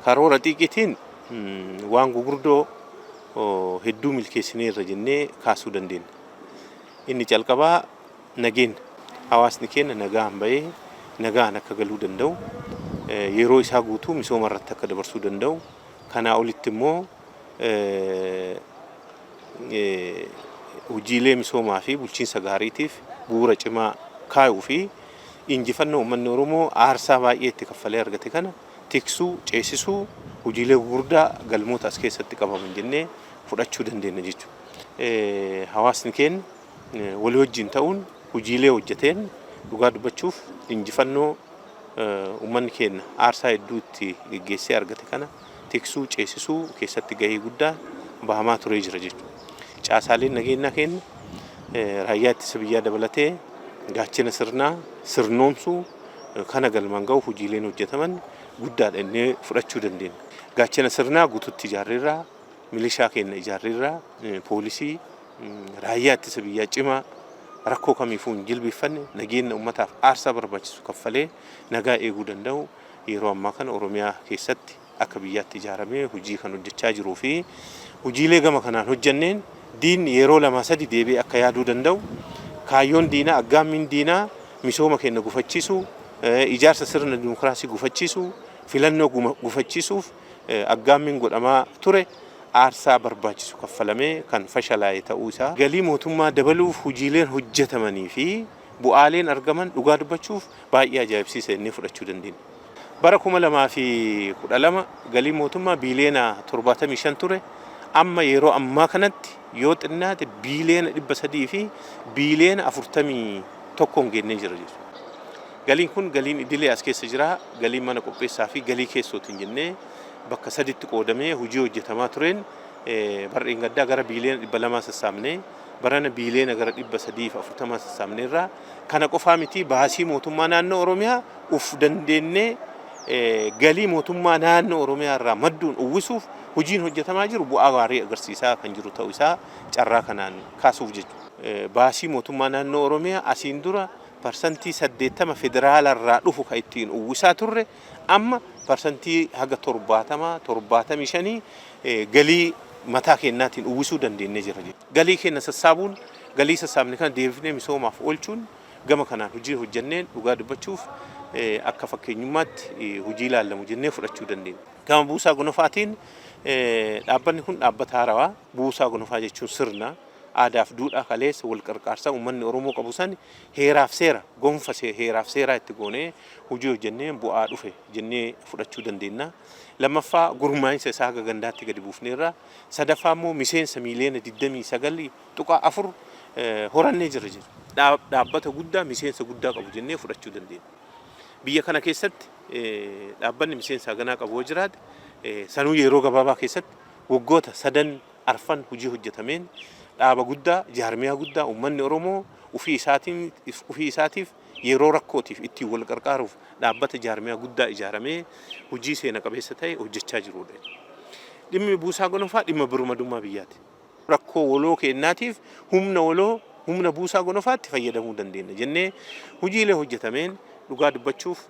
Karoora xiiqiitiin waan gugurdoo hedduu milkeessineerra jennee kaasuu dandeenya. Inni calqabaa nageenya. Hawaasni keenya nagaan bahee nagaan akka galuu danda'u, yeroo isaa guutuu misooma irratti akka dabarsuu danda'u, kanaa olitti immoo hojiilee misoomaa fi bulchiinsa gaariitiif bu'uura cimaa kaayuu fi injifannoo uummanni Oromoo aarsaa baay'ee itti kaffalee argate kana tiksuu, ceesisuu hojiilee gugurdaa galmoota as keessatti qabaman jennee fudhachuu dandeenya jechuudha. Hawaasni keenya walii wajjin ta'uun hojiilee hojjeteen dhugaa dubbachuuf injifannoo uummanni keenya aarsaa hedduu itti geggeessee argate kana tiksuu, ceesisuu keessatti gahee guddaa bahamaa turee jira jechuudha. Caasaaleen nageenyaa keenya raayyaa ittisa biyyaa dabalatee gaachena sirnaa sirnoomsuu kana galmaan ga'uuf hojiileen hojjetaman guddaadha jennee fudhachuu dandeenya. Gaachena sirnaa guututti ijaarreerra, milishaa keenya ijaarreerra, poolisii, raayyaa ittisa biyyaa cimaa rakkoo kamiifuu hin jilbiiffanne, nageenya uummataaf aarsaa barbaachisu kaffalee nagaa eeguu danda'u yeroo ammaa kana Oromiyaa keessatti akka biyyaatti ijaaramee hojii kan hojjechaa jiruu fi hojiilee gama kanaan hojjenneen diinni yeroo lamaa sadi deebi'ee akka yaaduu danda'u, kaayyoon diinaa, aggaammiin diinaa misooma keenya gufachiisuu, ijaarsa sirna dimokiraasii gufachiisuu, filannoo gufachiisuuf aggaammiin godhamaa ture aarsaa barbaachisu kaffalamee kan fashalaa'e ta'uu isaa. Galii mootummaa dabaluuf hojiileen hojjetamanii fi bu'aaleen argaman dhugaa dubbachuuf baay'ee ajaa'ibsiisa jennee fudhachuu dandeenya. Bara 2012 galiin mootummaa biiliyoona 75 ture. Amma yeroo ammaa kanatti yoo xinnaate biiliyoona 300 fi biiliyoona 41 geennee jira jechuudha. Galiin kun galiin idilee as keessa jira, galiin mana qopheessaa fi galii keessootiin jennee bakka saditti qoodamee hojii hojjetamaa tureen bara dheengaddaa gara biiliyoona 200 sassaabnee, barana biiliyoona gara 340 sassaabneerra. Kana qofaa miti, baasii mootummaa naannoo Oromiyaa uf dandeennee galii mootummaa naannoo Oromiyaa irraa madduun uwwisuuf hojiin hojjetamaa jiru bu'aa gaarii agarsiisaa kan jiru ta'uu isaa carraa kanaan kaasuuf jechuudha. Baasii mootummaa naannoo Oromiyaa asiin dura parsantii 80 federaala irraa dhufu kan ittiin uwwisaa turre amma parsantii haga 70, 75 galii mataa keenyaatiin uwwisuu dandeenyee jira. Galii keenya sassaabuun, galii sassaabne kana deebifnee misoomaaf oolchuun gama kanaan hojii hojjenneen dhugaa dubbachuuf akka fakkeenyummaatti hojii ilaallamu jennee fudhachuu dandeenya. Gama buusaa gonofaatiin, dhaabbanni kun dhaabbata haarawaa. Buusaa gonofaa jechuun sirna aadaaf duudhaa kaleessa wal qarqaarsaa uummanni Oromoo qabu san heeraaf seera gonfa heeraaf seeraa itti goonee hojii hojjennee bu'aa dhufe jennee fudhachuu dandeenya. Lammaffaa, gurmaa'insa isaa haga gandaatti gadi buufneerra. Sadaffaa immoo miseensa miiliyoona 29.4 horannee jirra jechuudha. Dhaabbata guddaa miseensa guddaa qabu jennee fudhachuu dandeenya. Biyya kana keessatti dhaabbanni miseensa haganaa qabu yoo jiraate, sanuu yeroo gabaabaa keessatti waggoota sadan arfan hojii hojjetameen dhaaba guddaa, jaarmiyaa guddaa uummanni Oromoo ofii isaatiin ofii isaatiif yeroo rakkootiif ittiin wal qarqaaruuf dhaabbata jaarmiyaa guddaa ijaaramee hojii seena qabeessa ta'e hojjechaa jirudha. Dhimmi buusaa gonofaa dhimma birmadummaa biyyaati. Rakkoo waloo keenyaatiif humna waloo, humna buusaa gonofaatti fayyadamuu dandeenya jennee hojiilee hojjetameen dhugaa dubbachuuf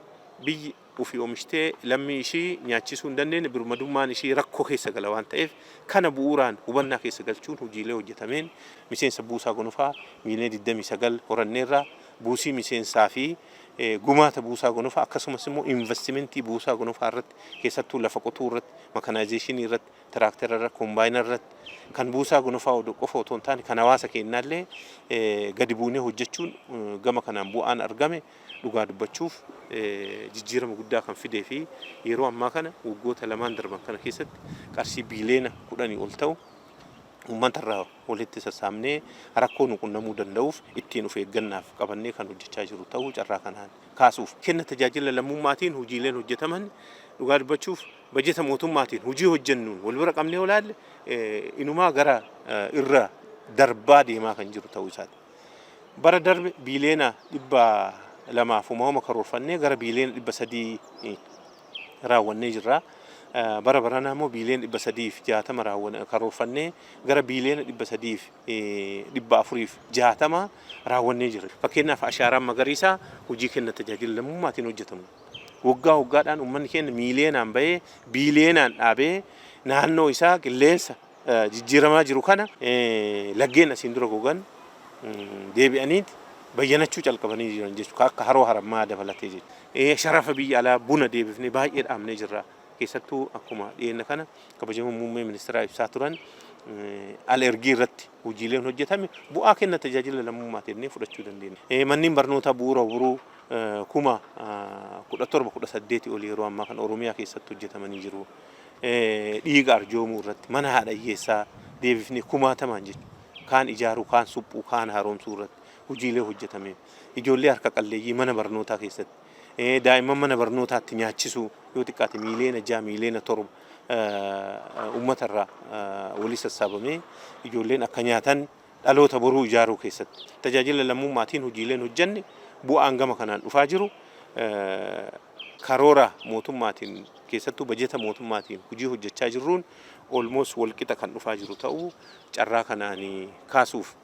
biyyi ofii oomishtee lammii ishii nyaachisuu hin dandeenye birmadummaan ishii rakkoo keessa gala waan ta'eef, kana bu'uuraan hubannaa keessa galchuun hojiilee hojjetameen miseensa buusaa gonofaa miiliyoona 29 horanneerra. Buusii miseensaa fi gumaata buusaa gonofaa, akkasumas immoo investimentii buusaa gonofaa irratti, keessattuu lafa qotuu irratti, makanaayizeeshinii irratti, tiraaktera irratti, kombaayinara irratti, kan buusaa gonofaa qofa otoo hin taane kan hawaasa keenyaallee gadi buunee hojjechuun gama kanaan bu'aan argame dhugaa dubbachuuf jijjiirama guddaa kan fidee fi yeroo ammaa kana waggoota lamaan darban kana keessatti qarshii biiliyoona 10 ol ta'u uummata irraa walitti sassaabnee rakkoo nu qunnamuu danda'uuf ittiin of eeggannaaf qabannee kan hojjechaa jiru ta'uu carraa kanaan kaasuuf. Kenna tajaajila lammummaatiin hojiileen hojjetaman dhugaa dubbachuuf bajeta mootummaatiin hojii hojjennuun wal bira qabnee yoo ilaalle inumaa gara irra darbaa deemaa kan jiru ta'uu isaati. Bara darbe biiliyoona 200f homaa karoorfannee gara biiliyoona 300 raawwannee jirra. Bara baranaa immoo biiliyoona 360 karoorfannee gara biiliyoona 300 fi 460 raawwannee jirra. Fakkeenyaaf, ashaaraan magariisaa hojii kenna tajaajila lammummaatiin hojjetamu. Waggaa waggaadhaan uummanni keenya miiliyoonaan bahee, biiliyoonaan dhaabee, naannoo isaa qilleensa jijjiiramaa jiru kana, laggeen asiin dura gogan deebi'aniiti bayyanachuu calqabanii jiran jechuudha. Akka Haroo Harammaa dabalatee jechuudha. Sharafa biyya alaa buna deebifnee baay'ee dhaabnee jirra. Keessattuu akkuma dhiyeenya kana kabajamoo muummee ministeeraa ibsaa turan, al ergii irratti hojiileen hojjetame bu'aa kenna tajaajila lammummaati jennee fudhachuu dandeenya. Manneen barnootaa bu'uura boruu 17,000, 18,000 olii yeroo ammaa kan Oromiyaa keessatti hojjetamanii jiru. Dhiiga arjoomuu irratti, mana haadha hiyyeessaa deebifnee kumaatamaan jechuudha. Kaan ijaaruu, kaan suphuu, kaan haaromsuu irratti hojiilee hojjetame. Ijoollee harka qalleeyyii mana barnootaa keessatti, daa'imman mana barnootaatti nyaachisuu, yoo xiqqaate miiliyoona 6, miiliyoona 7 uummata irraa walii sassaabamee ijoolleen akka nyaatan, dhaloota boruu ijaaruu keessatti tajaajila lammummaatiin hojiileen hojjenne bu'aan gama kanaan dhufaa jiru, karoora mootummaatiin, keessattuu bajeta mootummaatiin hojii hojjechaa jirruun almost walqixa kan dhufaa jiru ta'uu carraa kanaan kaasuuf.